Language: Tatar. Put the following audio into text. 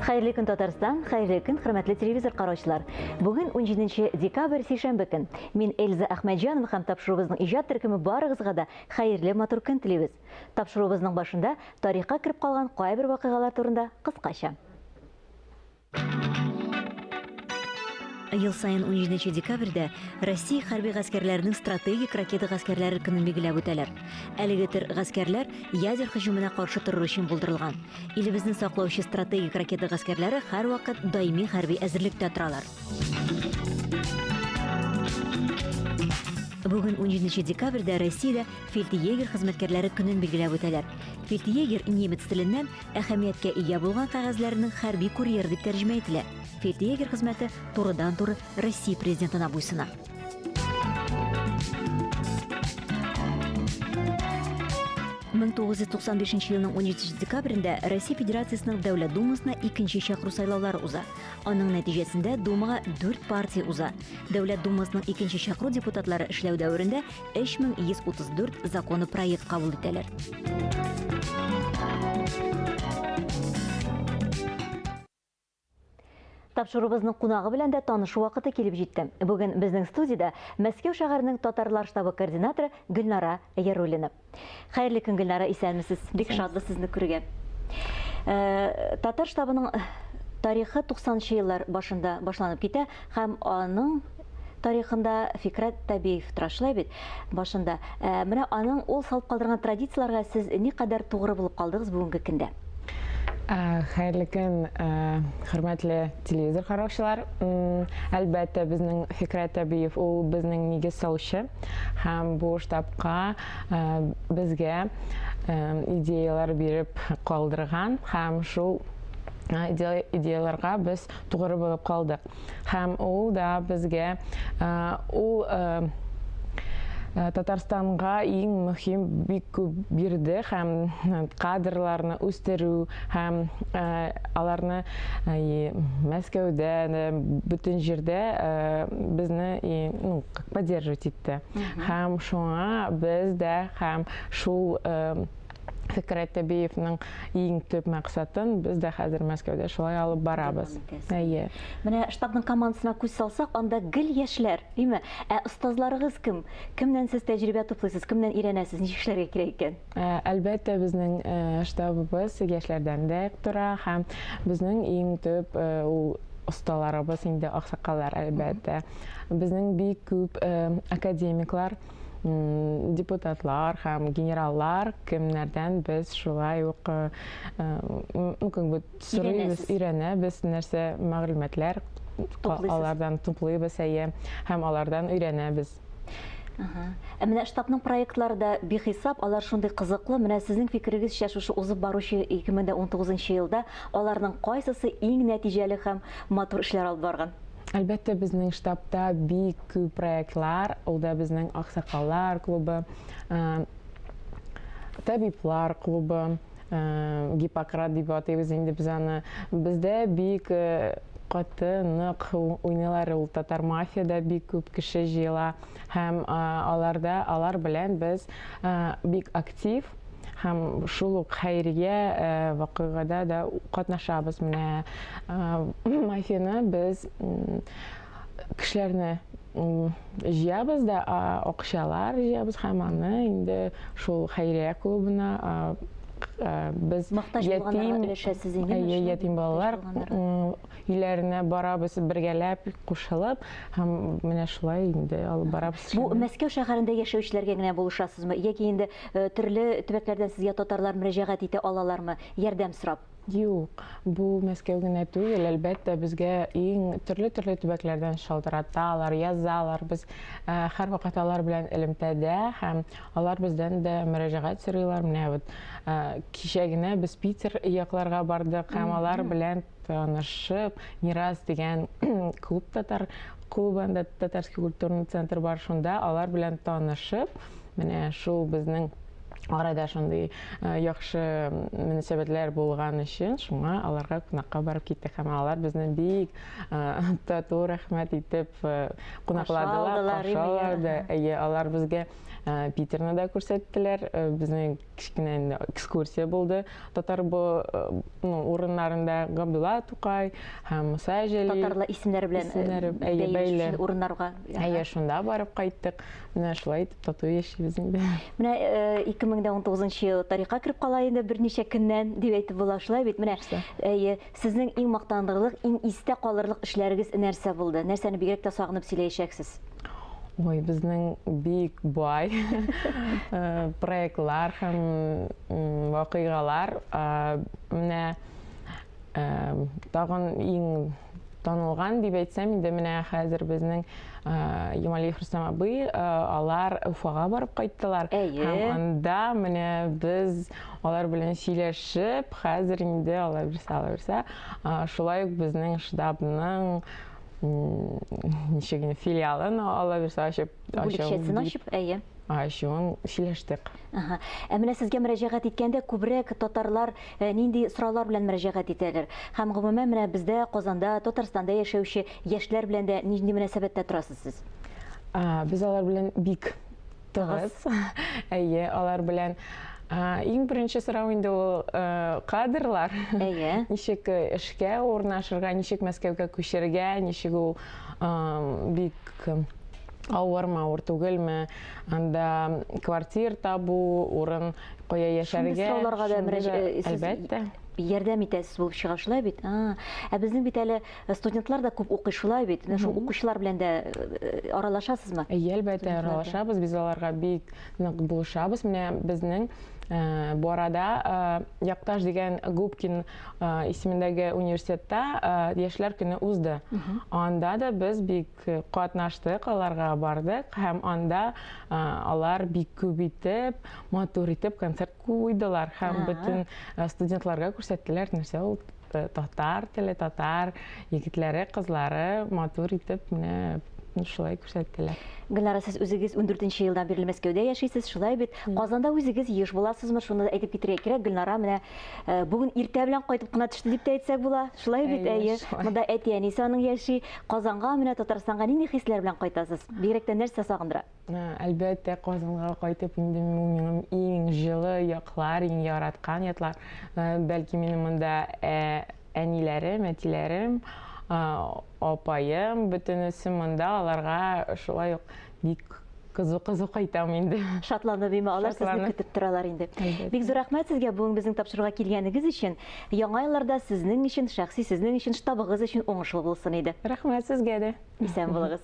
Хәерле көн, Татарстан, хәерле көн, хөрмәтле телевизор караучылар. Бүген 17 декабрь, сишәмбе көн. Мин Эльза Әхмәтҗанова һәм тапшыруыбызның иҗат төркеме барыгызга да хәерле матур көн телибез. Тапшыруыбызның башында тарихка кереп калган кайбер вакыйгалар турында кыскача. Ел саен 17 декабрьдә Россия хәрби гаскәрләренең стратегик ракета гаскәрләре көнен билгеләп үтәләр. Әлеге төр гаскәрләр ядер һөҗүменә каршы торыр өчен булдырылган. Илебезне саклаучы стратегик ракета гаскәрләре һәрвакыт даими хәрби әзерлектә торалар. Бүген 17 декабрьдә Россиядә фельдъегер хезмәткәрләре көнен билгеләп үтәләр. Фельдъегер немец теленнән әһәмияткә ия булган кәгазьләрнең хәрби курьеры дип тәрҗемә ителә. Фельдъегер хезмәте турыдан-туры Россия президентына буйсына. 1995 елның 17 декабрендә Россия Федерациясенең Дәүләт Думасына икенче чакыру сайлаулары уза. Аның нәтиҗәсендә Думага дүрт партия уза. Дәүләт Думасының икенче чакыру депутатлары эшләү дәверендә 3134 законопроект кабул итәләр. Тапшыруыбызның кунагы белән дә танышу вакыты килеп җитте. Бүген безнең студиядә Мәскәү шәһәренең татарлар штабы координаторы Гөлнара Яруллина. Хәерле көн, Гөлнара, исәнмесез. Бик шатбыз сезне күрергә. Э, татар штабының тарихы 90 еллар башында башланып китә һәм аның тарихында Фикрәт Табиев тора, шулай бит? Башында. Ә, менә аның ул салып калдырган традицияләргә сез никадәр тугры булып калдыгыз бүгенге көндә? Ә, хәерле көн, ә, хөрмәтле телевизор караучылар. Әлбәттә, безнең Фикрәт Табиев ул безнең нигез салучы һәм бу штабка ә, безгә ә, идеяләр биреп калдырган һәм шул идеяләргә без тугры булып калдык. Һәм ул да безгә ул Татарстанга иң мөһим бик күп бирде һәм кадрларны үстерү һәм аларны Мәскәүдә бөтен җирдә безне ну, как поддерживать итте. Һәм шуңа без дә һәм шул Фикрәт Тәбиевның иң төп максатын без дә хәзер Мәскәүдә шулай алып барабыз. Әйе. Менә штабның командасына күз салсак, анда гел яшьләр, димме? Ә остазларыгыз кем? Кемнән сез тәҗрибә туплыйсыз, кемнән өйрәнәсез, ничек эшләргә кирәк икән? Э, әлбәттә, безнең э, штабыбыз яшьләрдән дә тора һәм безнең иң төп э, ул осталарыбыз инде аксакаллар, әлбәттә. Безнең бик күп академиклар, депутатлар һәм генераллар, кемнәрдән без шулай ук э, ну, как бы сорыйбыз, өйрәнәбез, нәрсә мәгълүматлар алардан туплыйбыз, әйе, һәм алардан өйрәнәбез. Ә менә штабның проектлары да бихисап, алар шундый кызыклы. Менә сезнең фикерегезчә, шушы узып баручы 2019 елда аларның кайсысы иң нәтиҗәле һәм матур эшләр алып барган? Әлбәттә, безнең штабта бик күп проектлар, ул да безнең Аксакаллар клубы, э, табиблар клубы, э, Гиппократ дип атыйбыз инде без аны. Бездә бик э, каты, нык уйныйлар ул татар мафияда бик күп кеше җыела һәм аларда алар белән без бик актив һәм шул ук хәйрия э, вакыйгада да катнашабыз. Менә э, мафияны без кешеләрне җыябыз да, акчалар җыябыз һәм аны инде шул хәйрия клубына э, без ятим өләшәсез инде. Ятим балалар өйләренә барабыз бергәләп, кушылып һәм менә шулай инде алып барабыз. Бу Мәскәү шәһәрендә яшәүчеләргә генә булышасызмы яки инде э, төрле төбәкләрдән сезгә татарлар мөрәҗәгать итә алалармы, ярдәм сорап? Юк, бу Мәскәү генә түгел, әлбәттә, безгә иң төрле-төрле төбәкләрдән шалтыраталар, язалар. Без э, һәрвакыт алар белән элемтәдә һәм алар бездән дә мөрәҗәгать сорыйлар. Менә вот э, кичә генә без Питер якларга бардык һәм алар белән танышып, Мирас дигән клуб татар клубы, анда татарский культурный центр бар, шунда алар белән танышып, менә шул безнең Арада шундый яхшы мөнәсәбәтләр булган өчен, шуңа аларга кунакка барып киттек һәм алар безне бик тату, рәхмәт итеп кунакладылар, каршы алды. Әйе, алар безгә Питерны да күрсәттеләр. Безнең кечкенә инде экскурсия булды. Татар бу ну, урыннарында Габдулла Тукай һәм Муса Җәлил. Татарлар исемнәре белән исемнәре әйе, бәйле урыннарга. Әйе, шунда барып кайттык. Менә шулай итеп тату яшибез инде. Менә 2019 ел тарихка кереп кала инде берничә көннән дип әйтеп була, шулай бит? Менә әйе, сезнең иң мактанырлык, иң истә калырлык эшләрегез нәрсә булды? Нәрсәне бигрәк тә сагынып сөйләячәксез? Ой, безнең бик бай проектлар һәм вакыйгалар. Менә тагын иң танылган дип әйтсәм инде менә хәзер безнең Ямалиев Рөстәм абый алар Уфага барып кайттылар. Һәм анда менә без алар белән сөйләшеп, хәзер инде алла бирсә, алла бирсә, шулай ук безнең штабның ничек инде филиалын алла бирсә ачып, бүлекчәсен ачып, әйе. Ачуын сөйләштек. Ага. Ә менә сезгә мөрәҗәгать иткәндә күбрәк татарлар э, нинди сораулар белән мөрәҗәгать итәләр? Һәм гомумән менә бездә Казанда, Татарстанда яшәүче яшьләр белән дә нинди мөнәсәбәттә торасыз сез? Без алар белән бик тыгыз. Әйе, алар белән иң беренче сорау инде ул э, кадрлар. Әйе. Ничек э, эшкә урнашырга, ничек Мәскәүгә күчәргә, ничек ул бик авырмы, авыр түгелме, анда квартир табу, урын кая яшәргә. Шундый сорауларга да э, әлбәттә. Ярдәм итәсез булып чыга шулай бит. Ә безнең бит әле студентлар да күп укый шулай бит. Менә шул укучылар белән дә э, аралашасызмы? Әйе, әлбәттә, аралашабыз. Без аларга бик нык булышабыз. Менә безнең э, бу арада Якташ дигән Губкин исемендәге университетта яшьләр көне узды. Анда да без бик катнаштык, аларга бардык һәм анда алар бик күп итеп, матур итеп концерт куйдылар һәм бөтен студентларга күрсәттеләр, нәрсә ул татар теле, татар егетләре, кызлары матур итеп менә шулай күрсәттеләр. Гөлнара, сез үзегез 14 елдан бирле Мәскәүдә яшисез, шулай бит? Казанда үзегез еш буласызмы? Шуны да әйтеп китәргә кирәк. Гөлнара менә Э, бүген иртә белән кайтып кына төште дип тә әйтсәк була. Шулай бит, әйе. Монда әти-әнисе аның яши. Казанга, менә Татарстанга нинди хисләр белән кайтасыз? Бигрәк тә нәрсә сагындыра? Э, әлбәттә, Казанга кайтып инде минем иң җылы яклар, иң яраткан яклар. Э, бәлки минем монда әниләрем, әтиләрем, апаем, бөтенесе монда, аларга шулай ук бик Кызу-кызу кайтам инде. Шатланып име, алар сезне көтеп торалар инде. Бик зур рәхмәт сезгә бүген безнең тапшыруга килгәнегез өчен. Яңа елларда сезнең өчен, шәхси сезнең өчен, штабыгыз өчен уңышлы булсын иде. Рәхмәт сезгә дә. Исән булыгыз.